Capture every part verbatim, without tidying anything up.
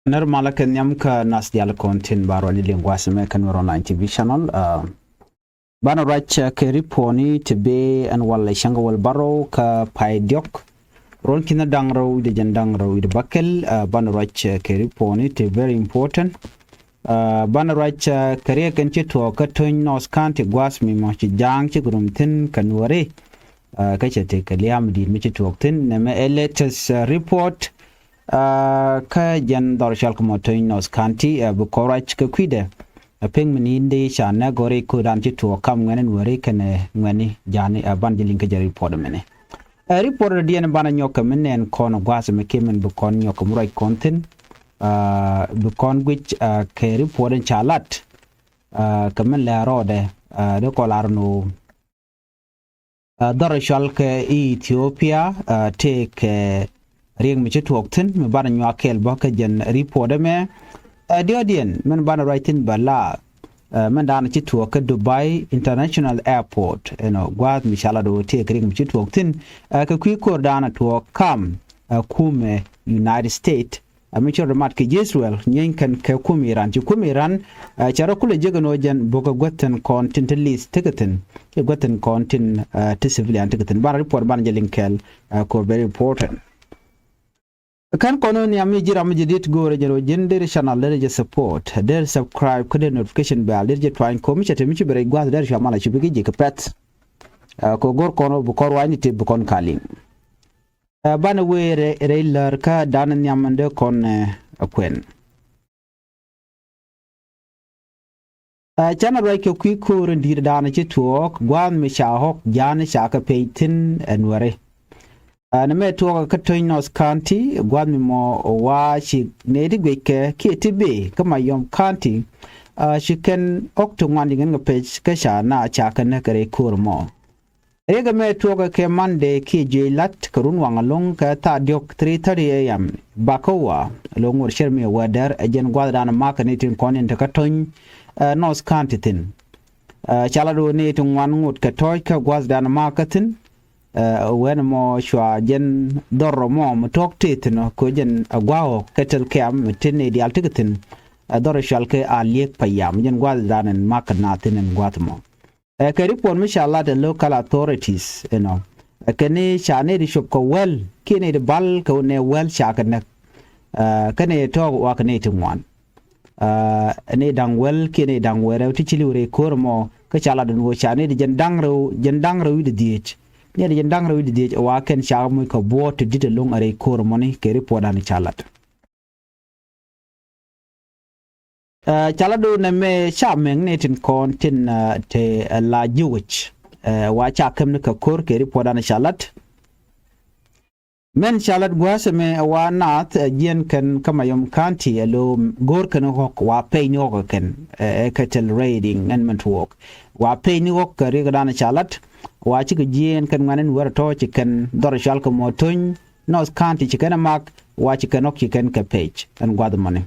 Nɛr malä kɛ nhiam kä nath diaal kɔn tin ba ruac ni liŋ gua̱a̱th mɛ kä Nuɛr Online T V channel. Banɛ ruac kɛ ripɔtni ti bee ɛn walɛ cäŋ kɛ wäl bärɔw kä pay diɔ̱k, ruɔ̱n ki̱n da̱ŋ rɛw wi̱cdɛ jiɛn da̱ŋ rɛw wi̱cdɛ bäkɛl. Banɛ ruac kɛ ripɔtni ti very important. Banɛ ruac kɛ riɛk ɛn ci tuɔɔk kä Tonj North County gua̱a̱th mi mɔ ci ja̱a̱ŋ ci gurum thi̱n kɛ Nuɛri. Kä cɛ tekɛ lia̱a̱ mi di̱i̱t mi ci tuɔɔk thi̱n nɛmɛ ɛ latest report. Kä jɛn dhɔr cɔal kɛ mɔ Tonj North County bi kɔn ruac kɛ kui̱dɛ. Ɛ pek mi ni̱n dee ca nɛk gɔ̱ri ko̱dan ci tuɔɔk kam ŋuɛ̈ni Nuɛri kɛnɛ ŋuɛ̈ni ja̱a̱ni. Ban jɛ liŋ kä jɛ report mɛni. Ɛ report diɛn banɛ nyɔk kɛ mi nɛn kɔn gua̱a̱th mi kiɛ min bi kɔn nyɔk kɛ mi ruac kɔn thi̱n. Bi kɔn guic kɛ report in ca lat kɛ min lɛ rɔɔdɛ. Dee kɔn lar ni ɣöö dhɔr cɔal kɛ Ethiopia tëëkɛ riɛk mi ci tuɔɔk thi̱n mi banɛ nyuak kɛɛl bä kä jɛn report ɛmɛ. Diɔ̱ɔ̱diɛn min banɛ ruac thi̱n bä la min da̱a̱n ci tuɔɔk kä Dubai International Airport ɛnɔ gua̱a̱th mi ca lat ɣöö tëëkɛ riɛk mi ci tuɔɔk thi̱n. Kɛ kui̱ ko̱r da̱a̱n tuɔɔk kam kumɛ United States. Ɛ mi cɔr mat kɛ ji̱ Israel nyieeny kɛn kɛ kum Iran ci kum Iran. Cɛ rɔ kulɛ jek ɛn ɣöö jɛn bukɛ guäthin kɔn tin ti lith tekɛ thi̱n, ci guäthin kɔn tin ti civilian tekɛ thi̱n. Ban report ban jɛ liŋ kɛɛl. Kɛ very important. Kän kɔn ɣöö nhiam mi ji̱ ram mi ji̱ dit go̱o̱rɛ jɛn ɣöö ji̱n der channel der jɛ support der subscribe kä der notification bell der jɛ tuany ko̱ mi cɛ te mi ci bɛ rɛc gua̱th der cua mal a ci bikɛ ji̱ kɛ pɛth. Kɛ go̱r kɔn ɣöö bi kɔn ruacni tip bi kɔn ka liŋ. Banɛ wee rɛy lär kä da̱a̱n nhiam in dee kɔn ɛ kuɛn. Canɛ ruac kɛ kui̱ ko̱o̱r in di̱i̱t da̱a̱n ci tuɔɔk gua̱a̱th mi ca ɣɔ̱k ja̱a̱n ca kɛ pec thi̱n ɛ Nuɛri. Nɛ mɛ tuɔɔk kä Tonj North County gua̱a̱th mi mɔ wa ci nɛy ti guickɛ kiɛ ti bee kä Mayom County. Ci kɛn ɣɔ̱k ti ŋuan ci ŋɛn kɛ pec kä ca na ca kɛ näk kɛ rɛy ko̱o̱r mɔ. Riɛk ɛmɛ tuɔɔkɛ kɛ Monday kiɛ jiɛc lat kɛ run waŋ ɛlɔ̱ŋ kɛ thaa diɔ̱k three thirty A M bakä wa ɛlɔ̱ŋ ŋot cär mi ɛ wä dɛr ɛ jɛn gua̱thdan ɛ ma̱a̱k kɛ ni tin kɔn in te kä Tonj North County thi̱n. Ca lat ɣöö ni ti ŋuan ŋot kɛ tɔ̱ɔ̱c kä gua̱thdan ɛ ma̱a̱k kä thi̱n. Wen mɔ cua jɛn dhɔr mɔ mi tuɔ̱k tëë thi̱n ɔ kɛ jɛn ɛ gua̱a̱k ɔ kɛ tɛl kɛ̈m mi tin ni diaal tekɛ thi̱n. Ɛ dhɔr cual kɛ a liek payam jɛn gua̱thdan ɛn ma̱a̱k kɛ naath thi̱n ɛn gua̱th mɔ. Ɛ kɛ report mi ca lat ɛ local authorities ɛnɔ. Ɛ kɛ ni ca ni di cop kɛ wäl kiɛ ni di bal kɛ wä nɛ wäl ca kɛ näk. Ɛ kɛ ni tɔɔk wa kɛ ni ti ŋuan. Ɛ ni da̱ŋ wäl kiɛ ni da̱ŋ wäl rɛw ti ci liw rɛy ko̱r mɔ kä ca lat ɛn wä ca ni di jɛn da̱ŋ rɛw jɛn da̱ŋ rɛw wi̱cdɛ dhieec. Ni di jɛn da̱ŋ rɛw wi̱cdɛ dhieec ɛ wa kɛn ca kɛ moc kɛ buɔɔt ti di̱t ɛlɔ̱ŋ ɛ rɛy ko̱r mɔni kɛ report ani ca lat. Ɛ ca lat do̱n ɛmɛ ca mɛŋ ni tin kɔn tin te la ji̱ wec. Ɛ wa ca käm ni kɛ ko̱r kɛ report an ca lat. Mɛn ca lat gua̱a̱th ɛmɛ ɛ wa naath ɛ jiɛn kɛn kä Mayom County ɛ lo̱ go̱o̱r kɛn ɣɔ̱k wa pɛy ni ɣɔ̱k ɛ kɛn ɛ kɛ tɛl raiding ɛn mɛn tuɔɔk. Wa pɛy ni ɣɔ̱k kɛ riɛk dan ca lat wa cikɛ jiɛn kɛn ŋuɛn ɛn wär tɔ̱ ci kɛn dhɔr cual kɛ mɔ Tonj North County ci kɛn ɛ mak wa ci kɛn ɣɔ̱k ci kɛn kɛ pec ɛn gua̱th mɔni.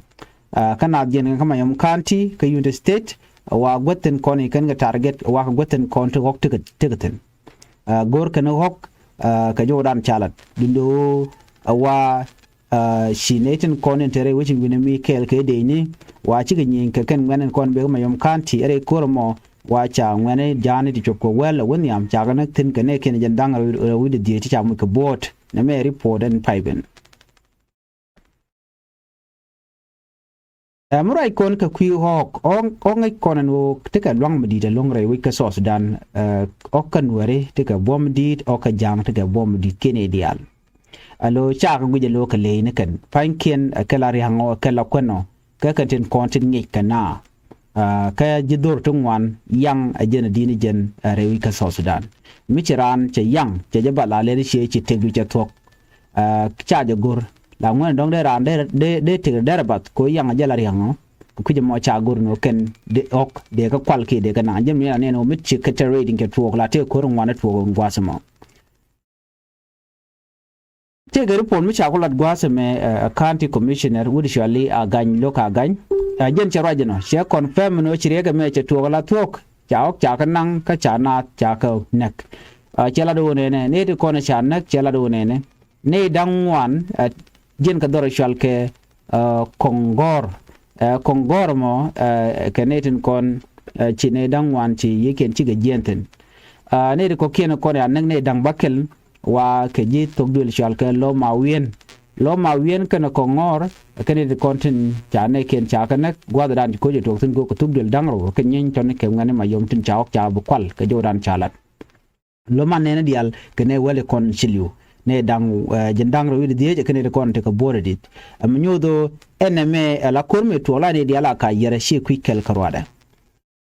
Kä naath jiɛn kɛn kä Mayom County kä Unity State wa guäthin kɔn i̱ kɛn kɛ target wa kɛ guäthin kɔn ti ɣɔ̱k tekɛ tekɛ thi̱n. Go̱o̱r kɛn ɣɔ̱k kɛ jɔwdan ca lat dundo ɛ wa ci nɛy tin kɔn in te rɛy wecin wi̱nɛ mi kɛɛl kɛ dec ni wa cikɛ nyieny kɛ kɛn ŋuɛn in kɔn bek Mayom County ɛ rɛy ko̱r ɛmɔ wa ca ŋuɛn in ja̱a̱n in ti cop kɛ wäl ɛ wä nhiam ca kɛ näk thi̱n kɛ nɛɛkiɛn jɛn da̱ŋ rɛw wi̱cdɛ dhieec ti ca moc kɛ buɔ̱ɔ̱t. Nɛ mɛ report ɛn pay ben. Ɛ mi ruac kɔn kɛ kui̱ ɣɔ̱ɔ̱k ɣɔ̱ɔ̱k ŋäc kɔn ɛn ɣöö tekɛ lua̱ŋ mi di̱i̱t ɛlɔ̱ŋ rɛy wec kä South Sudan. Ɛ ɣɔ̱k kä Nuɛri tekɛ buɔ̱m di̱i̱t ɣɔ̱k kä Ja̱a̱ŋ tekɛ buɔ̱m mi di̱i̱t kiɛn i̱ diaal. Alo cakɛ guic alo kɛ ley ni kɛn pa̱nykiɛn ɛ kɛ la ria̱ŋ ɔ ɛ kɛ la kuɛn ɔ kɛ kɛn tin kɔn tin ŋic kɛ na. Kä ji̱ dhor ti ŋuan yaŋ ɛ jɛn ɛ di̱n ɛ jɛn ɛ rɛy wi̱c kä South Sudan. Mi ci raan cɛ yaŋ cɛ jɛ bal a lɛn ciɛ ci tëkdu cɛ thuɔ̱k. Ca jɛ go̱r la ŋuɛn dɔ̱ŋ dee raan dee dee tëk dee rɛ bath ko yaŋ ɛ jɛ la ria̱ŋ ɔ. Kui̱c ɛmɔ ca go̱r ni ɔ kɛn dee ɣɔ̱k dee kä kual kiɛ dee kä naŋ jɛ mi la nɛn ɔ mi ci kɛ tɛ rɛy di̱ŋ cɛ tuɔɔk la tëë ko̱r ŋuan ɛ tuɔɔk in gua̱th ɛmɔ. Tëëkɛ report mi ca ku lat gua̱a̱th ɛmɛ ɛ county commissioner wut cuali Agany Lok Agany. Ɛ jɛn cɛ ruac ɛnɔ cɛ confirm ɛn ɣöö ci riɛk ɛmɛ cɛ tuɔɔk ala thuɔ̱k ca ɣɔ̱k ca kɛ naŋ kä ca naath ca kɛ näk. Cɛ lat ɣöö nɛnɛ nɛy ti kɔn ɛ ca näk cɛ lat ɣöö nɛnɛ nɛy da̱ŋ ŋuan. Ɛ jɛn kɛ dhɔr ɛ cual kɛ ɛ, Kɔŋgɔr. Ɛ, Kɔŋgɔr mɔ, ɛ, kɛ nɛy tin kɔn, ɛ, ci nɛy da̱ŋ ŋuan ci yiëëkiɛn cikɛ jiɛɛn thi̱n. Ɛ, nɛy ti kɔ̱kiɛn kɔn ya näk nɛy da̱ŋ bäkɛl wa kɛ ji̱ thok duël cɔal kɛ Loma Wiɛn. Loma Wiɛn kɛnɛ Kɔŋgɔr, kɛn nɛy ti kɔn tin ca nɛɛkiɛn ca kɛ näk, gua̱thdan ci ko̱c ɛ tuɔɔk thi̱n go̱o̱k kɛ thok duël da̱ŋ rɛw kɛ nyieeny tɔ̱ni kɛ ŋuɛ̈ni Mayom tin ca ɣɔ̱k ca bi kual kɛ jɔwdan ca lat. Lo̱man nɛɛni diaal kɛ nɛy wäli kɔn ci li̱w. Nɛy da̱ŋ, ɛ, jiɛn da̱ŋ rɛw wi̱cdɛ dhieec kɛn nɛy ti kɔn tekɛ bo̱o̱rɛ di̱t. Ɛ, mi nyoth ɣöö ɛn ɛmɛ ɛ la ko̱r mëë tuɔɔk la nɛy diaal a ka yiɛrɛ ci kui̱c kɛl kɛ ruaadɛ.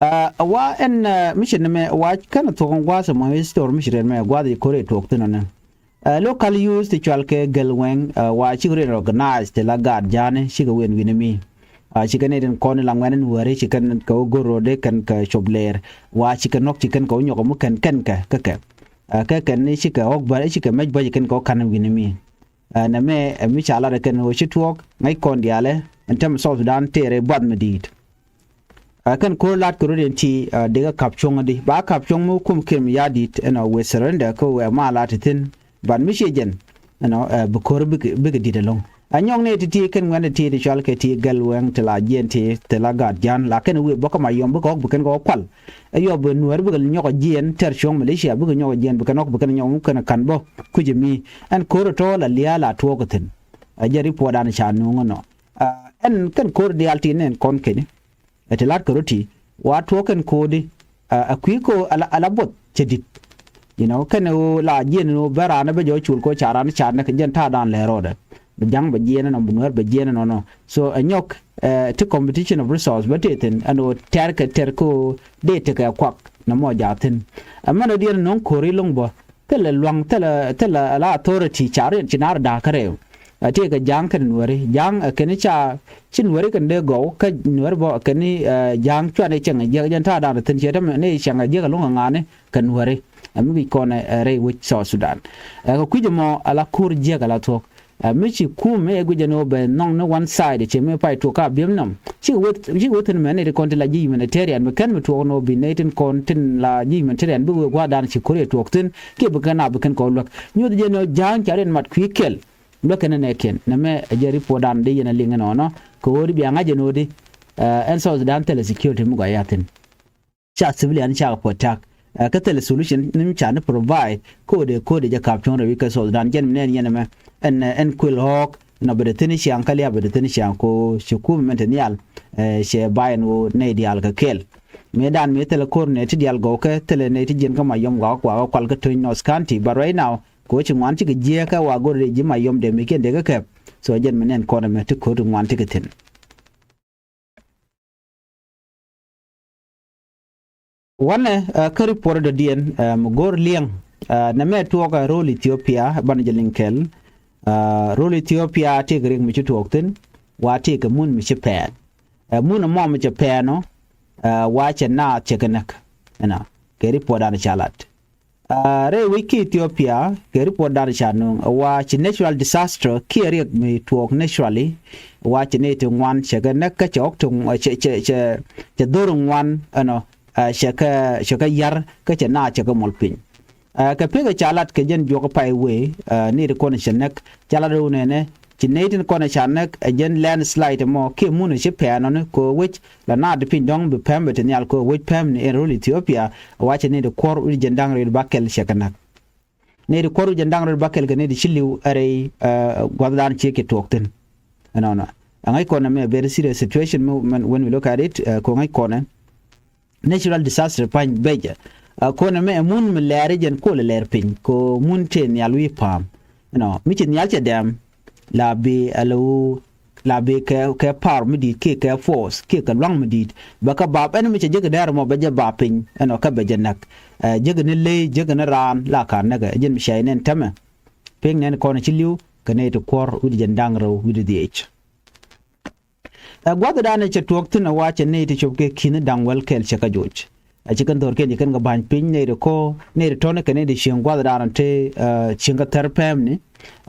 Ɛ, ɛ wa ɛn, ɛ, mi ci nɛmɛ wa kɛn thuɔ̱k in gua̱a̱th ɛmɔ history mi ci rɛn mɛ gua̱a̱th i̱ ko̱r ɛ tuɔɔk thi̱n ɔnɛ. Ɛ, local youth ti cual kɛ Gɛl Wɛŋ, ɛ, wa cikɛ rɛn organize ti la gaat ja̱a̱ni cikɛ wen wi̱ni mi. Ɛ, cikɛ nɛy tin kɔn in la ŋuɛ̈ni Nuääri ci kɛn kɛ wä go̱r ro̱o̱di kɛn kɛ cop lɛɛr. Wa cikɛ nɔk ci kɛn kɛ wä nyɔk ɛmu kɛn kɛn kɛ kɛ kɛ. Ɛ, kɛ kɛn ni cikɛ ɣɔ̱k bä, cikɛ mɛc bä ci kɛn kɛ wä ka̱n wi̱ni mi. Ɛ, nɛmɛ, ɛ, mi ca lat ɛ kɛn ɣöö ci tuɔɔk, ŋäc kɔn diaalɛ, ɛn tɛm South Sudan tëërɛ buath mi di̱i̱t. Ɛ, kɛn ko̱r lat kɛ rot in ti, ɛ, dikɛ ka̱p cuɔ̱ŋ di. Ba ka̱p cuɔ̱ŋ mi kum Kiir Mayardit, ɛn ɔ wëë surrender kä wëë ma lat ti thi̱n. But mi ciɛ jɛn, ɛn ɔ, ɛ, bi ko̱r bikɛ, bikɛ di̱t ɛlɔ̱ŋ. Ɛ nyɔk ni ti ti kɛn ŋuɛ̈ni ti ti cual kɛ ti Gɛl Wɛŋ ti la jiɛn ti, ti la gaat ja̱a̱n. La kɛn wëë bä kä Mayom bikɛ ɣɔ̱k bi kɛn kɛ wä kual. Ɛ yɔp bi Nuäär bikɛ nyɔk ɛ jiɛn, tɛr cuɔ̱ŋ militia bikɛ nyɔk ɛ jiɛn, bikɛ nɔk, bikɛ nyɔk muk kɛn ɛ ka̱n bä kui̱c ɛmi. Ɛn ko̱r ɛ tɔ̱ la lia̱a̱ la tuɔɔk ɛ thi̱n. Ɛ jɛn report dan ca nuŋ ɛnɔ. Ɛ, ɛn kɛn ko̱r diaal ti nɛn kɔn kɛn. Ɛ ti lat kɛ rot ti. Wa tuɔɔk kɛn ko̱r di. Ɛ, ɛ kui̱ ko̱r ala, ala buɔth cɛ di̱t. You know, kɛn ɣöö la jiɛn ɣöö bɛ raan bɛ jɔɔc cul ko̱r ca raan ca näk jɛn ta̱a̱ dan lɛ rɔɔdɛ. Bi ja̱ŋ bɛ jiɛn ɛnɔ, bi Nuäär bɛ jiɛn ɛnɔ nɔ. So, ɛ nyɔk, ɛ, ti competition of resource bä tëë thi̱n, ɛn ɣöö tɛ̈r kɛ tɛ̈r kɛ ɣöö dee tekɛ kuak nɔmɔ ja̱a̱ thi̱n. Ɛ mɛn ɣöö diɛn nɔŋ ko̱ri lo̱ŋ bä, thilɛ lua̱ŋ, thilɛ, thilɛ la authority ca riɛn ci naar da̱a̱k kä rɛw. Ɛ tëëkɛ ja̱a̱ŋ kɛn Nuääri. Ja̱a̱ŋ, ɛ, kɛn ca, ci Nuääri kɛn dee gɔw, kä Nuääri bä, ɛ, kɛn, ɛ, ja̱a̱ŋ cuanɛ cɛŋ jiäk jɛn ta̱a̱ da̱a̱n thi̱n ciɛ tämɛ ni cɛŋ jiäk lo̱ŋ ɛ ŋa̱a̱ni kɛ Nuääri. Ɛ mi wi̱c kɔn ɛ, ɛ rɛy wec South Sudan. Ɛ kɛ kui̱c ɛmɔ ala ko̱r jiäk ala thuɔ̱k. Ɛ, mi ci kum mi ɛ guic ɛn ɣöö bɛ nhɔk ni one side, ci mi pay tuɔɔk ka biɛm nɔm. Cikɛ wä, cikɛ wä thi̱n mɛ ni ti kɔn ti la ji̱ humanitarian, mi kɛn mi tuɔɔk ɛn ɣöö bi nɛy tin kɔn tin la ji̱ humanitarian, bi wëë gua̱a̱thdan ci ko̱r yɛ tuɔɔk thi̱n, kiɛ bi kɛn a bi kɛn kɛ wä luäk. Nyoth jɛn ɣöö ja̱a̱ŋ ca riɛn mat kui̱ kɛl. Luäk kɛn ɛ nɛɛkiɛn. Nɛmɛ ɛ jɛn report dan dee yɛn a liŋ ɛnɔnɔ. Kɛ ɣöö di bia ŋa̱c ɛn ɣöö di, ɛ, ɛn South Sudan thilɛ security mi gɔaa yathin. Ca civilian ca protect. Ɛ, kä thilɛ solution ni mi ca ni provide. Ko̱dɛ, ko̱dɛ jɛ kap cuɔ̱ŋ rɛw i̱ kä South Sudan. Jɛn mi nɛn yɛn ɛmɛ. Ɛn, ɛ, ɛn kuil ɣɔ̱ɔ̱k. Nɔ bɛ dee thi̱n ciaŋ kä liap bɛ dee thi̱n ciaŋ ko ci kum mɛn te nhial. Ɛ, cɛ bay ɛn ɣöö nɛy diaal kɛ kɛɛl. Mëë dan mëë thilɛ ko̱r nɛy ti diaal gɔw kɛ thilɛ nɛy ti jiɛn kä Mayom gɔaa kɛ kuakä kual kä Tonj North County. But right now, ko ci ŋuan cikɛ jiɛɛkä wa go̱r dee ji̱ Mayom dee mi kiɛn dee kä kɛp. So jɛn mi nɛn kɔn ɛmɛ ti ko̱r ti ŋuan tikɛ thi̱n. Wanɛ, ɛ, kä report dɔ̱diɛn, ɛ, mi go̱o̱r liɛŋ, ɛ, nɛmɛ tuɔɔk ɛ ro̱l Ethiopia, banɛ jɛ liŋ kɛl. Ɛ, ro̱l Ethiopia tëëkɛ riɛk mi ci tuɔɔk thi̱n, wa tëëkɛ mun mi ci pɛɛn. Ɛ, mun ɛmɔ mi cɛ pɛɛn ɔ, ɛ, wa cɛ naath cɛ kɛ näk. Ɛnɔ, kɛ report dan ca lat. Ɛ, rɛy wec kä Ethiopia, kɛ report dan ca nööŋ, ɛ wa ci natural disaster, kiɛ riɛk mi tuɔɔk naturally, ɛ wa ci nɛy ti ŋuan cɛ kɛ näk kä cɛ ɣɔk ti ŋu-, cɛ, cɛ, cɛ, cɛ dhor ŋuan, ɛnɔ, ɛ, cɛ kɛ, cɛ kɛ yar, kä cɛ naath cɛ kɛ mɔl piny. Ɛ, kɛ pekɛ ca lat kɛ jɛn juɔk pay wee, ɛ, nɛy ti kɔn cɛ näk, ca lat rɛw nɛnɛ, ci nɛy tin kɔn ca näk, ɛ jɛn landslide mɔ, kiɛ mun ci pɛɛn ɔni, kɛ wec, la naath piny dɔ̱ŋ bi pɛm bɛ ti nhial kɛ wec pɛm ni ɛn ro̱l Ethiopia, wa cɛ nɛy ti kuɔr wi̱c jɛn da̱ŋ rɛw bäkɛl cɛ kɛ näk. Nɛy ti kuɔr wi̱c jɛn da̱ŋ rɛw bäkɛl kɛ nɛy ti ci li̱w ɛ rɛy, ɛ, gua̱thdan ciek cɛ tuɔɔk thi̱n. Ɛnɔnɔ. Ɛ ŋäc kɔn ɛ mɛ very serious situation mi, when, when we look at it, ɛ, kɛ ŋäc kɔn ɛ. Natural disaster pa̱ny becɛ. Ɛ, kɔn ɛ mɛ ɛ mun mi lɛɛr jɛn kol ɛ lɛɛr piny. Kɛ mun tëë nhial wi̱i̱ pa̱a̱m. Ɛnɔ, mi ci nhial cɛ dɛm. La bi ɛ lɛ wu la bi kɛ, kɛ power mi di̱i̱t kiɛ kɛ force kiɛ kɛ lua̱ŋ mi di̱i̱t. Bɛ kɛ bap ɛn mi cɛ jek dɛr mɔ bɛ jɛ bap piny ɛnɔ kä bɛ jɛ näk. Ɛ, jek ni ley, jek ni raan la ka näkɛ. Jɛn mi cɛ nɛn tämɛ. Pek nɛn kɔn ci li̱w kɛ nɛy ti kuɔr wi̱cdɛ jɛn da̱ŋ rɛw wi̱cdɛ dhieec. Ɛ, gua̱thdan cɛ tuɔɔk thi̱n ɛ wa cɛ nɛy ti cop kɛ ki̱n da̱ŋ wäl kɛl cɛ kɛ joc. Ɛ, ci kɛn dhorkiɛn ci kɛn kɛ ba̱ny piny nɛy ti ko̱, nɛy ti tɔ̱ni kɛ nɛy ti cieŋ gua̱thdan ti, ɛ, cieŋ kɛ thɛr pɛmni.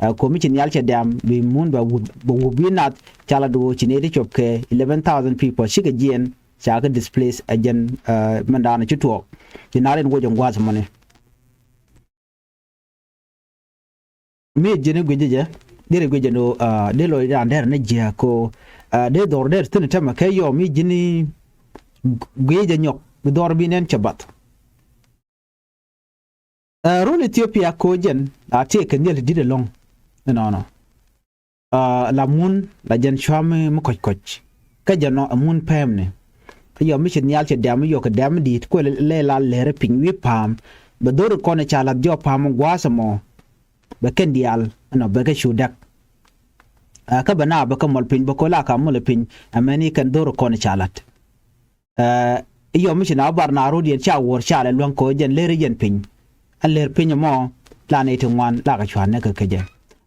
Ɛ, ko̱mi ci nhial cɛ dɛm bi mun bɛ wup, bɛ wup bi nath ca la duɔ̱ɔ̱c ci nɛy ti cop kɛ eleven thousand people cikɛ jiɛn ca kɛ displace ɛ jɛn, ɛ, mɛn da̱a̱n ci tuɔɔk. Ci naar in woc in gua̱th mɔni. Mi ji̱n i̱ gui̱c jɛ, Dee rɛ guic jɛ ni ɣöö dee lɔcdan derɛ ni jiääk kɛ ɣöö dee dhɔr derɛ thi̱n täämɛ kɛ yɔm i̱ ji̱n i̱ guic jɛ nyɔk bi dhɔr bi nɛn cɛ bath. Ɛ, rol Ethiopia ko̱ jɛn la tëëkɛ nhial ti di̱t ɛlɔ̱ŋ. Ɛnɔnɔ. Ɛ, la mun la jɛn cua̱ mi, mi kɔc kɔc. Kä jɛn nɔ ɛ mun pɛmni. Kä yɔ mi ci nhial cɛ dɛm, yɔ kɛ dɛm di̱i̱t kuɛ lɛ la lɛr piny wi̱i̱ pa̱a̱m. Bɛ dho̱r kɔn ca lath jɔɔk pa̱a̱m gua̱a̱th ɛmɔ. Bɛ kɛn diaal ɛnɔ bɛ kɛ cu däk. Ɛ, kä bɛ na bɛ kɛ mɔl piny, bɛ kɔ la ka mɔl piny. Ɛ mɛni kɛn dho̱r kɔn ca lath. Ɛ, i̱ yɔ mi ci na bar na rot yɛn ca wuɔ̱r ca lɛ luäŋ kɔ jɛn ler yɛn piny. Ɛn ler piny ɛmɔ la nɛy ti ŋuan la kɛ cua̱n nɛ kɛ kecɛ.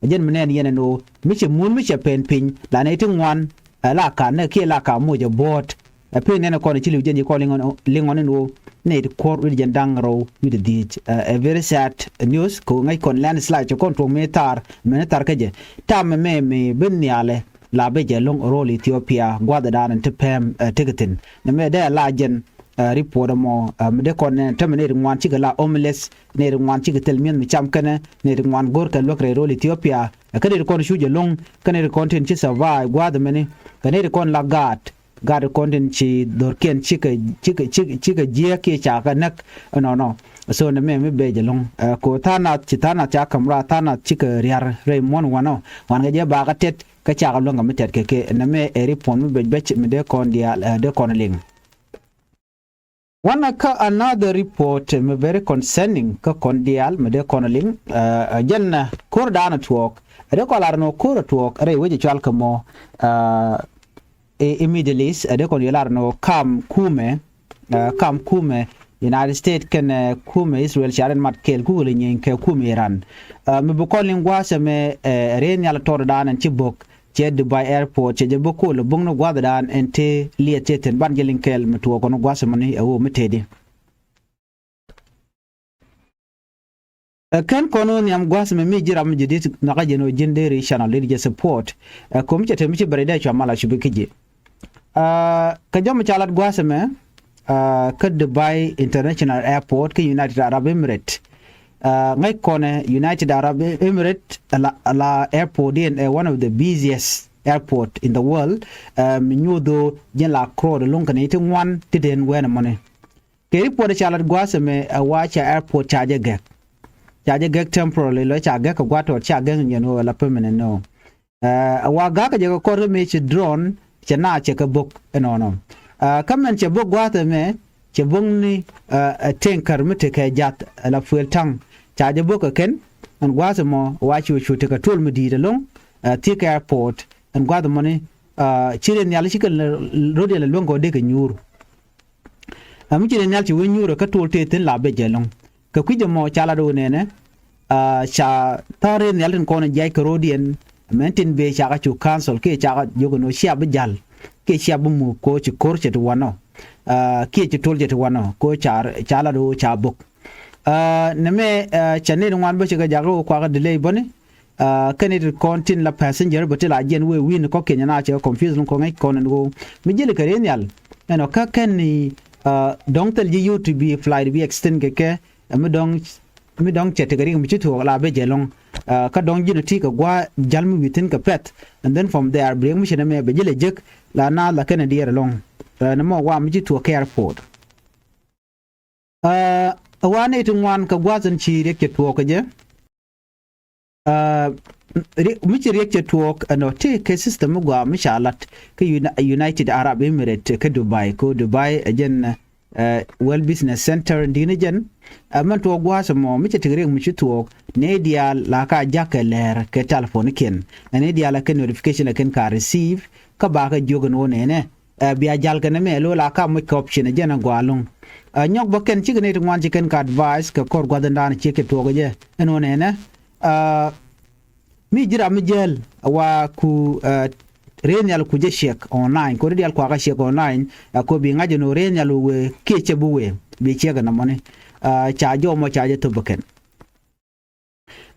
Ɛ jɛn mi nɛn yɛn ɛn ɣöö mi ci mun mi cɛ pɛn piny la nɛy ti ŋuan, ɛ, la ka nɛ kiɛ la ka moc ɛ buɔ̱ɔ̱t. Ɛ piny nɛn ɛ kɔn ci li̱w jɛn ci kɔn liŋ ɣɔn, liŋ ɣɔn ɛn ɣöö nɛy ti kuɔr wi̱cdɛ jiɛn da̱ŋ rɛw wi̱cdɛ dhiec. Ɛ, ɛ very sad news kɛ ɣöö ŋäc kɔn landslide cɛ kɔn tuɔɔk mi thar mɛn thar kecɛ. Tam mɛ mɛ mi bi nhialɛ la bɛ jɛ lo̱ŋ rol Ethiopia gua̱dhɛ dan ti pɛm, ɛ, tekɛ thi̱n. Nɛ mɛ dee la jɛn, ɛ, report ɛmɔ, ɛ, mi dee kɔn nɛ tämɛ nɛy ti ŋuan cikɛ la homeless, nɛy ti ŋuan cikɛ thil mi̱eth mi cam kɛnɛ, nɛy ti ŋuan go̱rkɛ luäk rɛy rol Ethiopia. Ɛ, kä nɛy ti kɔn cu jɛ lo̱ŋ, kä nɛy ti kɔn tin ci survive gua̱dhɛ mɛni, kä nɛy ti kɔn la gaat, gaat ti kɔn tin ci dho̱rkiɛn cikɛ, cikɛ, cikɛ, cikɛ jiääk kiɛ ca kɛ näk. Ɛnɔnɔ. So nɛ mɛ mi bɛ jɛ lo̱ŋ. Ɛ, ko tha̱a̱ŋ nath ci tha̱a̱ŋ nath ca käm raar tha̱a̱ŋ nath cikɛ ria̱r rɛy muɔ̱n wanɔ. Wan kɛ jɛ bakɛ tɛt kä cakɛ luäŋ kɛ mi tɛt kɛ kɛ nɛ mɛ ɛ report mi bɛc bɛc mi dee kɔn diaal, ɛ, dee kɔn liŋ. Wanɛ kä another report mi very concerning kä kɔn diaal mi dee kɔn liŋ, ɛ, ɛ, jɛn, ɛ, ko̱r daanɔ tuɔɔk. Ɛ dee kɔn lar nɔ ko̱r tuɔɔk rɛy wec cual kɛ mɔ, ɛ, ɛ, i̱ Middle East, ɛ dee kɔn yɛ lar nɔ kam kumɛ, ɛ, kam kumɛ United States kɛnɛ, ɛ, kumɛ Israel ca rɛn mat kɛɛl kukɛ lɛ nyieeny kɛ kumɛ Iran. Ɛ, mi bi kɔn liŋ gua̱a̱th ɛmɛ, ɛ, rɛy nhial tɔɔt dan ɛn ci bo̱k cɛ Dubai Airport cɛ jɛ bo̱k ko̱l bo̱k ni gua̱a̱th dan ɛn te liɛth cɛ thi̱n ban jɛ liŋ kɛɛl mi tuɔɔk kɔn gua̱a̱th ɛmɛ ni ɛ ɣöö mi tëëdi. Ɛ, kɛn kɔn wä nhiam gua̱a̱th mɛ mi ji̱ ram mi ji̱ di̱t nhɔakä jɛn wä ji̱n deri channel deri jɛ support. Ɛ, ko̱m cɛ te mi ci bɛrɛ dee cua mal a cupi kä ji̱. Ɛ, kɛ jɔm ca lat gua̱a̱th mɛ, ɛ, kä Dubai International Airport kä United Arab Emirates. Ɛ, ŋäc kɔnɛ United Arab Emirates ala, ala airport in ɛ one of the busiest airport in the world. Ɛ, mi nyuuth dho̱ ji̱n la crowd lo̱ŋ kɛn iti ŋuan ti den wɛn mɔni. Kɛ report ca lat gua̱a̱th ɛmɛ ɛ wa ca airport ca jɛ gɛk. Ca jɛ gɛk temporarily lɔ ca gɛk kɛ gua̱a̱th tɔt ca gɛk nyɛn ɣöö la permanent nɔ. Ɛ wa ga̱a̱k kɛ jɛ kɛ kɔr kä mëë ci drone cɛ na cɛ kɛ bo̱k ɛnɔnɔ. Ɛ kä mɛn cɛ bo̱k gua̱a̱th ɛmɛ cɛ bo̱k ni ɛ tanker mi tekɛ jath ɛ la fuel tank. Ca jɛ bo̱k kɛ kɛn ɛn gua̱a̱th ɛmɔ wa cu cu tekɛ tuɔl mi di̱i̱t ɛlɔ̱ŋ ɛ thiek airport ɛn gua̱a̱th ɛmɔni. Ɛ ci rɛy nhial ci kɛ rot yɛn la luäŋ kɛ wä dee kɛ nyuur. Ɛ mi ci rɛy nhial ci wee nyuurä kä tuɔl tëë thi̱n la bɛ jɛ lo̱ŋ. Kɛ kui̱c ɛmɔ ca lat ɣöö nɛnɛ, ɛ ca tha̱a̱ŋ rɛy nhial tin kɔn jiac kɛ ro̱o̱diɛn. Mɛn tin bëë cakɛ cu council kiɛ cakɛ jiök ɛn ɣöö cia bi ja̱l kiɛ cia bi muk kɛ ɣöö ci ko̱r cɛ ti wanɔ. Ɛ kiɛ ci tuɔl cɛ ti wanɔ kɛ ɣöö ca, ca lat ɣöö ca bo̱k. Ɛ nɛmɛ, ɛ cɛ nɛy ti ŋuan bä cikɛ jakä ɣöö kuakä delay bäni. Ɛ kɛn it kɔn tin la passenger bä ti la jiɛn wee wi̱i̱ni kɔ̱kiɛn na cɛ confuse ni kɔŋ ŋäc kɔn ɛn ɣöö mi ji̱li kɛ rɛy nhial. Ɛn ɔ kä kɛn ni, ɛ dɔ̱ŋ thil ji̱ yio̱w ti bi flight bi extend kɛ kɛ, ɛ mi dɔ̱ŋ, mi dɔ̱ŋ cɛ tekɛ riɛk mi ci thuɔɔk la ben jɛ ɛlɔ̱ŋ. Ɛ kä dɔ̱ŋ ji̱n ɔ ti kɛ gua̱a̱ ja̱l mi wi̱i̱ thi̱n kɛ pɛ̈th. And then from there bi riɛk mi ci nɛmɛ bɛ ji̱ lɛ jek la naath la kɛn ɛ diɛɛr ɛlɔ̱ŋ. Ɛ nɛmɔ wa mi ci thuɔɔk kɛ airport. Ɛ ɛ wa nɛy ti ŋuan kɛ gua̱a̱th in ci riɛk cɛ tuɔɔk kɛ jɛ. Ɛ mi ci riɛk cɛ tuɔɔk ɛnɔ ti kɛ system mi gɔaa mi ca lat kä Uni-, United Arab Emirates kä Dubai, kä Dubai ɛ jɛn ɛ World Business Center in di̱i̱ni jɛn. Ɛ mɛn tuɔɔk gua̱a̱th ɛmɔ mi cɛ ti riɛk mi ci tuɔɔk nɛy diaal la ka ja̱k kɛ lɛɛr kɛ telephone kiɛn. Ɛ nɛy diaal ɛ kɛ notification ɛ kɛn ka receive kä bakɛ jiök ɛn ɣöö nɛnɛ. Ɛ bia ja̱l kɛn ɛmɛ lo̱ la ka moc kɛ option ɛ jɛn ɛ gɔaa lo̱ŋ. Ɛ nyɔk bä kɛn cikɛ nɛy ti ŋuan ci kɛn kɛ advice kɛ kɔr gua̱th in da̱a̱n ciek cɛ tuɔɔk ɛ jɛ ɛn ɣöö nɛnɛ. Ɛ mi ji̱ ram mi jäl ɛ wa ku ɛ rɛy nhial ku jɛ ciɛk online kɛ ɣöö rɛy diaal kuakä ciɛk online. Ɛ kɛ ɣöö bi ŋa̱c ɛn ɣöö rɛy nhial wee kiɛ cɛ bi wee bi ciɛk ɛn ɛmɔni. Ɛ ca jɔw mɔ ca jɛ thop bä kɛn.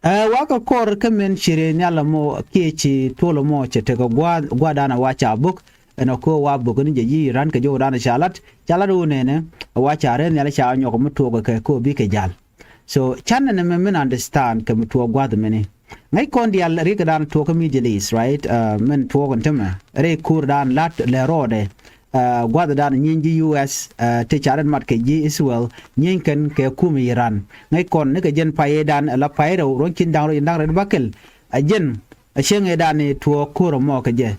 Ɛ wakɛ kɔr kä min ci rɛy nhial ɛmɔ kiɛ ci tuɔl ɛmɔ cɛ tekɛ gua̱a̱, gua̱a̱dan ɛ wa ca bo̱k. Ɛn ɛ köö wa bo̱k ni jɛ ji̱ ran kɛ jɔwdan ɛ ca lat, ca lat wä nɛnɛ ɛ wa ca rɛy nhial ca nyɔk mi tuɔɔk kɛ köö bikɛ ja̱l. So canɛ nɛ mɛ min understand kɛ mi tuɔɔk gua̱a̱th mini. Ŋäc kɔn diaal riɛk dan tuɔɔk kä Middle East, right? Min tuɔɔk in tämɛ rɛy ko̱r dan lat lɛ rɔɔdɛ. Gua̱th dan nyieny ji̱ U S ti ca rin mat kɛ ji̱ Israel nyieny kɛn kɛ kum Iran. Ŋäc kɔn ni kɛ jɛn pay ëë dan la pay rɛw ruɔ̱n cin da̱ŋ rɛw in da̱ŋ rɛw bäkɛl. A jɛn a cieŋ ëë dan i̱ tuɔɔk ko̱r ɛmɔ kɛ jɛ.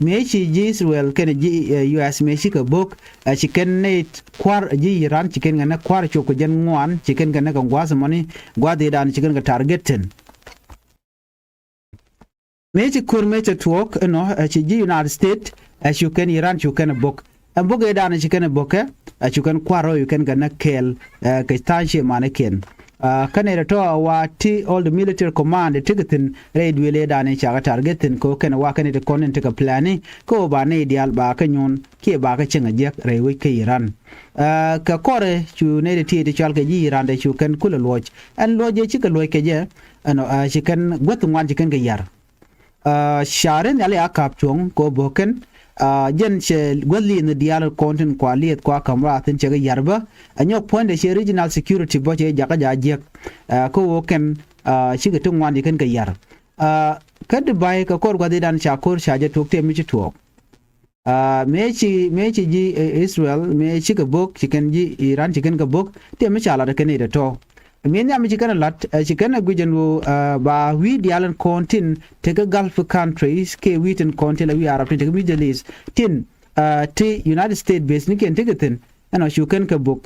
Mëë ci ji̱ Israel kɛnɛ ji̱ U S mëë cikɛ bo̱k, ci kɛn nɛy kua̱r ji̱ Iran, ci kɛn kɛ nɛ kua̱r cop kɛ jɛn ŋuan, ci kɛn kɛ nɛ kɛ gua̱th mɔni, gua̱th i̱ dan ci kɛn kɛ target thi̱n. Mëë ci ko̱r mëë cɛ tuɔɔk inɔ, ci ji̱ United States, cu kɛn Iran cu kɛn bo̱k. Ɛn bo̱k ëë dan ci kɛn bo̱kɛ, cu kɛn kua̱r rɔy kɛn kɛ nɛ kɛɛl kɛ tha̱a̱ŋ cie manikiɛn. Kä nɛy tɔ̱ a wa ti all the military command ti kɛ thi̱n rɛy duëël ëë dan i̱ cakɛ target thi̱n kɛ ɣöö kɛn wa kɛn i̱ ti kɔn in ti kɛ plani kɛ ɣöö ba nɛy diaal ba kɛ nyuun kiɛ ba kɛ cieŋ a jiäk rɛy wec kä Iran. Kɛ kɔrɛ cu nɛy ti ti cɔal kɛ ji̱ Iran dee cu kɛn kulɛ luɔc. Ɛn luɔc jɛ cikɛ luɔc kɛ jɛ ɛnɔ ci kɛn guäth ŋuan ci kɛn kɛ yar. Ca rin nhial ya ka̱p cuɔ̱ŋ kɛ ɣöö bo̱k kɛn. Jɛn cɛ guäth li̱th ni diaal kɔn tin kua li̱eth kua ka̱m raathin cɛ kɛ yar bä. Ɛ nyɔk puɔ̱nydɛ cɛ regional security bä cɛ jakä ja jiäk. Kä ɣöö kɛn cikɛ ti ŋuan ci kɛn kɛ yar. Kä Dubai kɛ kɔr gua̱thidan ca ko̱r ca jɛ tuɔɔk tëë mi ci tuɔɔk. Mëë ci mëë ci ji̱ Israel mëë cikɛ bo̱k ci kɛn ji̱ Iran ci kɛn kɛ bo̱k tëë mi ca lat kɛn i̱ tɔ̱tɔ̱. Mëë nhiam mi ci kɛn lat ci kɛn ɛ guic ɛn ɣöö ba wi̱i̱ diaal ɛn kɔn tin tekɛ Gulf countries kɛ wi̱i̱ tin kɔn tin la wi̱i̱ Arab tin tekɛ Middle East tin ti United States base ni kiɛn tekɛ thi̱n. Ɛn ɔ cu kɛn kɛ bo̱k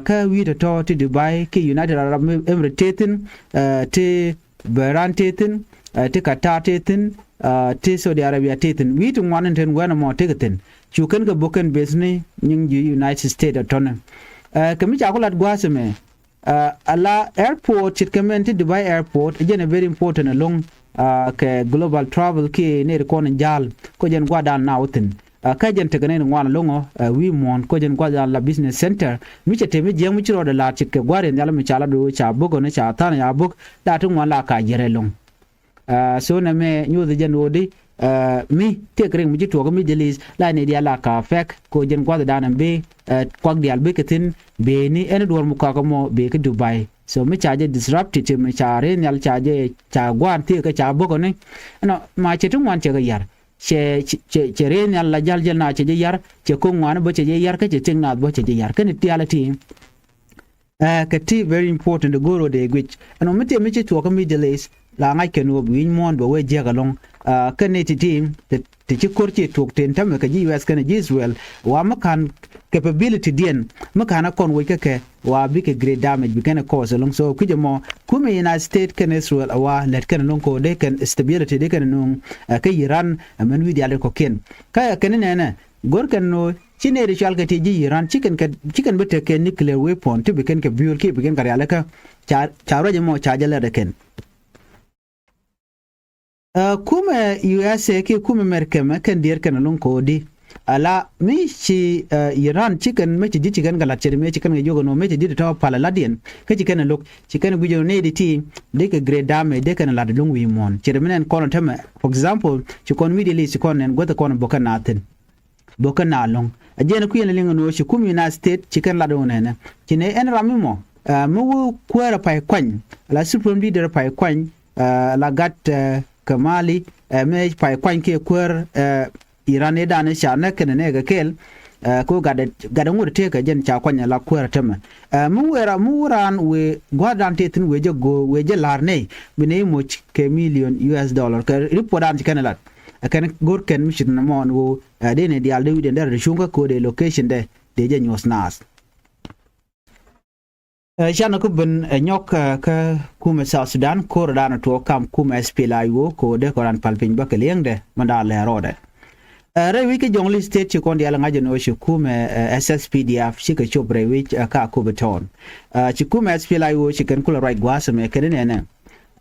kä wi̱i̱ tɔ̱tɔ̱ ti Dubai kɛ United Arab Emirates tëë thi̱n ti Bahrain tëë thi̱n ti Qatar tëë thi̱n ti Saudi Arabia tëë thi̱n. Wi̱i̱ ti ŋuan in ten wɛn ɛmɔ tekɛ thi̱n. Cu kɛn kɛ bo̱k kɛn base ni nyiŋ ji̱ United States ɛ tɔ̱nɛ. Kɛ mi ca ku lat gua̱a̱th ɛmɛ ala airport ce̱tkɛ mɛn ti Dubai airport jɛn ɛ very important ɛlɔ̱ŋ kɛ global travel kiɛ nɛy ti kɔn in ja̱a̱l kɔ jɛn gua̱a̱th dan na wä thi̱n. Kä jɛn tekɛ nɛy ti ŋuan ɛlɔ̱ŋ ɔ wi̱i̱ muɔ̱ɔ̱n kɔ jɛn gua̱a̱th dan la business center mi cɛ te mi jiäk mi ci rɔɔdɛ la̱r ce̱tkɛ gua̱a̱th in nhial mi ca la do̱o̱ ca bo̱k ɔ ni ca tha̱a̱n ya bo̱k la ti ŋuan la ka jiɛr ɛlɔ̱ŋ. So nɛmɛ nyoth jɛn ɣöödi mi tëëk riŋ mi ci tuɔɔk mi jɛ li̱th la ni diaal la ka fɛk ko jɛn gua̱thdan ɛn bi kuak diaal bi kɛ thi̱n. Beni ɛn duɔ̱ɔ̱r mi kɔak ɛmɔ bee kä Dubai. So mi ca jɛ disrupted mi ca rɛy nhial ca jɛ ca gua̱a̱n thiëëk kä ca bo̱kɔni. Ɛnɔ ma cɛ ti ŋuan cɛ kɛ yar cɛ cɛ rɛy nhial la jäl jäl na cɛ jɛ yar cɛ ko̱ŋ ŋuan bä cɛ jɛ yar kä cɛ tiŋ naath bä cɛ jɛ yar kä ni diaal ti. Ɛ kɛ ti very important go̱o̱r ɣöö dee guic ɛn ɣöö mi tiɛm mi ci tuɔɔk kä Middle East la ŋa̱c kɛn ɣöö wi̱i̱ny muɔ̱ɔ̱n bɛ wee jiäk ɛlɔ̱ŋ. Ɛ kɛn ni ti̱ti̱ ti ci ko̱r ci tuɔɔk ten tämɛ kɛ ji̱ U S kɛn ji̱ Israel wa mi ka̱n capability diɛn mi ka̱n ɛ kɔn wec kä kɛ wa bikɛ great damage bi kɛn ɛ cause ɛlɔ̱ŋ. So kui̱c ɛmɔ kumɛ United States kɛn Israel ɛ wa lät kɛn ɛlɔ̱ŋ ko̱ dee kɛn stability dee kɛn ɛnuŋ. Ɛ kä Iran ɛ mɛn wi̱i̱ diaal dee kɔ̱kiɛn kä ɛ kɛn inɛnɛ. Go̱r kɛn ɣöö ci nɛy ti cɔal kɛ ti ji̱ Iran ci kɛn kɛ ci kɛn bi tek kɛ nuclear weapon ti bi kɛn kɛ build kiɛ bi kɛn kɛ rialikä. Ca ca ruac ɛmɔ ca jɛ lɛt ɛ kɛn. Ɛ kumɛ U S A kiɛ kumɛ Mɛrkɛ mɛ kɛn diɛɛr kɛn ɛlɔ̱ŋ ko̱o̱di. Ala mi ci Iran ci kɛn mi ci ji̱ ci kɛn kɛ lat cɛ ri mi ci kɛn kɛ jiök ɛn ɣöö mi ci ji̱ ti tɔ̱ pal ɛ latdiɛn kä ci kɛn ɛ lo̱k ci kɛn ɛ guic ɛn ɣöö nɛy ti ti dee kɛ great damage dee kɛn ɛ lat ɛlɔ̱ŋ wi̱i̱ muɔ̱ɔ̱n cɛ ri mi nɛn kɔn ɛ tämɛ. For example ci kɔn Middle East ci kɔn nɛn guäth ɛ kɔn ɛ bo̱k kɛn naath thi̱n. Bo̱kä na lo̱ŋ a jiɛn kui̱n liŋ ni ɣöö ci kum United States ci kɛn lat ɣöö nɛnɛ ci nɛ ɛn ram mi mɔ. Mi wä kuäär a pay kuany la supreme leader a pay kuany la gat kɛ mali. Mi pay kuany kiɛ kuäär Iran ni dan ca nɛ kɛn nɛ kɛ kɛɛl. Kɛ gat gat ŋot tëëk kɛ jɛn ca kuany la kuäär tämɛ. Mi wä ram mi wä raan wëë gua̱a̱r dan tëë thi̱n wëë jɛ go̱o̱ wëë jɛ la̱r nɛy bi nɛy moc kɛ million U S dollar kɛ report dan ci kɛn lat. Ɛ kɛn go̱r kɛn mi ci nɔmɔ ɛn ɣöö ɛ dee ni diaal dee wi̱cdɛn dee rɔ cuŋ kä ko̱o̱dɛ location dɛ dee jɛ nyuɔ̱th naath. Ɛ canɛ kä ben ɛ nyɔk kä kumɛ South Sudan ko̱o̱r dan tuɔɔk kam kumɛ S P L A I O ko̱o̱dɛ kɔ ran pal piny bä kɛ liɛŋdɛ mɛ daal lɛ rɔɔdɛ. Ɛ rɛy wi̱c kä Jonglei State ci kɔn diaal ŋa̱c ɛn ɣöö ci kumɛ S S P D F cikɛ cop rɛy wi̱c ɛ ka Akobo Town. Ci kumɛ S P L A I O ci kɛn kulɛ ruac gua̱a̱th ɛmɛ kɛn inɛnɛ.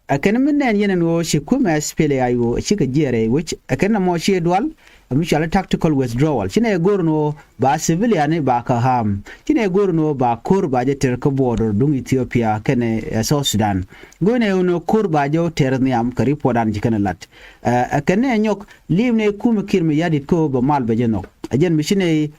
Ɛ kɛn mi nɛn yɛn ɛn ɣöö ci kumɛ S P L A I O cikɛ jiɛɛr rɛy wi̱c ɛ kɛn nɔmɔ ci dual. Ɛ mi cɔal i̱ tactical withdrawal ci nɛ go̱r ɛn ɣöö ba civilian i̱ ba kɛ harm ci nɛ go̱r ɛn ɣöö ba ko̱r ba jɛ tɛr kä border duŋ Ethiopia kɛnɛ South Sudan. Go̱r nɛ ɛn ɣöö ko̱r ba jɛ tɛr nhiam kɛ report an ci kɛn lat. Ɛ kɛn nɛ nyɔk liim nɛ kumɛ Kiir mi yadit kä ɣöö bɛ mal bɛ jɛ nhɔk ɛ jɛn mi ci nɛ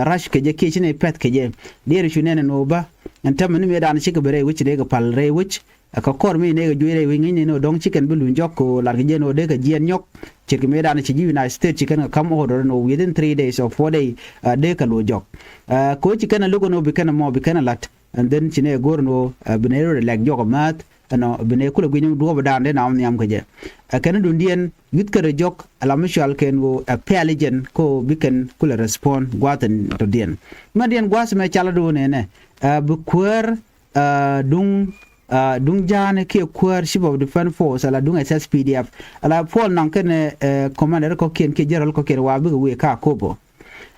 rush kɛ jɛ kiɛ ci nɛ pɛth kɛ jɛ. Diɛɛr cu nɛn ɛn ɣöö bä ɛn tämɛ ni mëë dan cikɛ bɛ rɛy wi̱c ci dee kɛ pal rɛy wi̱c. Ɛ kɛ kɔr mi nɛy kɛ juey rɛy wi̱c ŋäcni ni ɣöö dɔ̱ŋ ci kɛn bi luny jɔk kɛ ɣöö lat kɛ jɛn ɣöö dee kɛ jiɛɛn nyɔk. Ce̱tkɛ mëë danɛ ci ji̱ United States ci kɛn kɛ kam order ni ɣöö within three days or four day, ɛ, dee kɛ luny jɔk. Ɛ, kɛ ɣöö ci kɛn ɛ lo̱k ɛn ɣöö bi kɛn ɛ mɔ bi kɛn ɛ la̱t. And then ci nɛy ɛ go̱r ɛn ɣöö, ɛ, bi nɛy rɔ ɛ lɛk jɔk ɛ määth ɛnɔ bi nɛy kulɛ gui̱ny duɔ̱ɔ̱p ɛ da̱a̱n dee na wä nhiam kɛ jɛ. Ɛ kɛn duundiɛn youth kɛ rɛ jɔk ala mi cual kɛn ɣöö ɛ pɛl jɛn kɛ ɣöö bi kɛn kulɛ respond gua̱a̱th ɛn tɔ̱diɛn. Mɛndiɛn gua̱a̱th mɛ cal ɛ do̱o̱n ɛnɛ, ɛ, bi kuäär, ɛ, duŋ, ɛ, duŋ ja̱a̱n kiɛ kuäär Chief of Defense Force ala duŋ S S P D F. Ala Paul naŋ kɛn, ɛ, commander kɔ̱kiɛn kiɛ general kɔ̱kiɛn wa bikɛ wëë kä Akobo.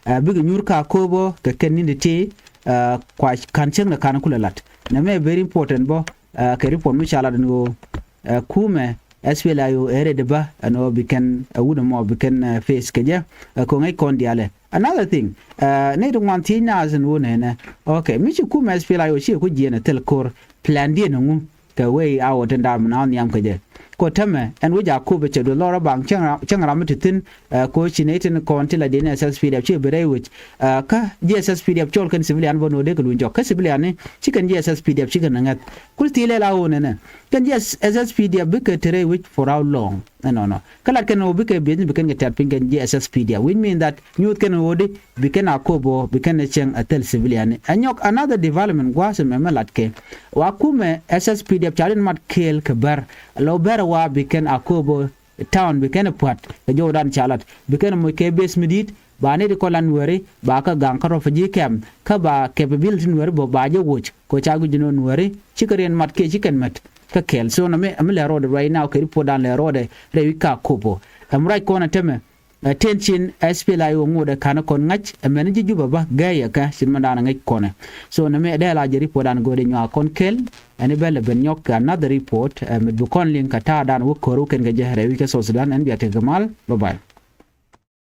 Ɛ, bikɛ nyuur kä Akobo kɛ kɛn ni̱n ti ti, ɛ, kua ka̱n cäŋ ni ka̱n kulɛ la̱t. Nɛmɛ very important bä, ɛ, kɛ report mi ca lat ni ɣöö, ɛ, kumɛ S P L A I O ɛ ready bä ɛn ɣöö bi kɛn, ɛ, wut ɛmɔ bi kɛn, ɛ, face kɛ jɛ, ɛ, kɛ ŋäc kɔn diaalɛ. Another thing, ɛ, nɛy ti ŋuan thiec naath ɛn ɣöö nɛnɛ. Okay, mi ci kumɛ S P L A I O ci ku jiɛn ɛ thil ko̱r, plan diɛn ɛŋu kɛ way out in dam na nhiam kɛ jɛ. Ko tämɛ ɛn wi̱c Akobo cɛ duɔth lɔr a baŋ cäŋ ram, cäŋ ram mi ti thi̱n, ɛ, ko ci nɛy tin kɔn ti la diɛn S S P D F ci bi rɛy wi̱c. Ɛ, kä ji̱ S S P D F cɔl kɛn civilian bä nɔ dee kɛ luny jɔk. Kä civilian ni ci kɛn ji̱ S S P D F ci kɛn ɛ ŋäth. Kul thilɛ la ɣöö nɛnɛ. Kɛn ji̱ S-, S S P D F bikɛ te rɛy wi̱c for how long? Ɛnɔnɔ. Kä lat kɛn ɣöö bikɛ business bi kɛn kɛ tɛ̈r piny kɛn ji̱ S S P D F, which mean that nyuuth kɛn ɣöö di bi kɛn Akobo bi kɛn ɛ cieŋ ɛ thil civilian ni. Ɛ nyɔk another development gua̱a̱th ɛmɛ mɛ lat kɛ. Wa kumɛ S S P D F ca rin mat kɛɛl kɛ bär. Lɔ bär wa bi kɛn Akobo town bi kɛn ɛ pua̱t kɛ jɔwdan ca lat. Bi kɛn ɛ moc kɛ base mi di̱i̱t, ba ni ti kɔn la Nuääri, ba kä gaŋ kä refugee camp, kä ba capability Nuääri bä ba jɛ woc. Kɛ ca guic ni Nuääri, cikɛ riɛn mat kiɛ cikɛn mät kä kɛɛl. So nɛmɛ, ɛmɛ lɛ rɔɔdɛ right now, kɛ report dan lɛ rɔɔdɛ rɛy wi̱c kä Akobo. Ɛm ruac kɔn ɛ tämɛ, ɛ, tension, ɛ, S P L A I O ŋotdɛ ka̱n kɔn ŋa̱c, ɛ mɛn ji̱ Juba bä, gɛyɛ kɛ, cin mɛn dan ŋäc kɔnɛ. So nɛmɛ dee la jɛ report dan go̱o̱dɛ nyuak kɔn kɛɛl, ɛn i̱ bɛ lɛ ben nyɔk kɛ another report, ɛ, mi bi kɔn liŋ kɛ ta̱a̱ dan wä ko̱r wä kɛn kɛ jɛ rɛy wi̱c kä South Sudan, ɛn bia tekɛ mal, bye bye.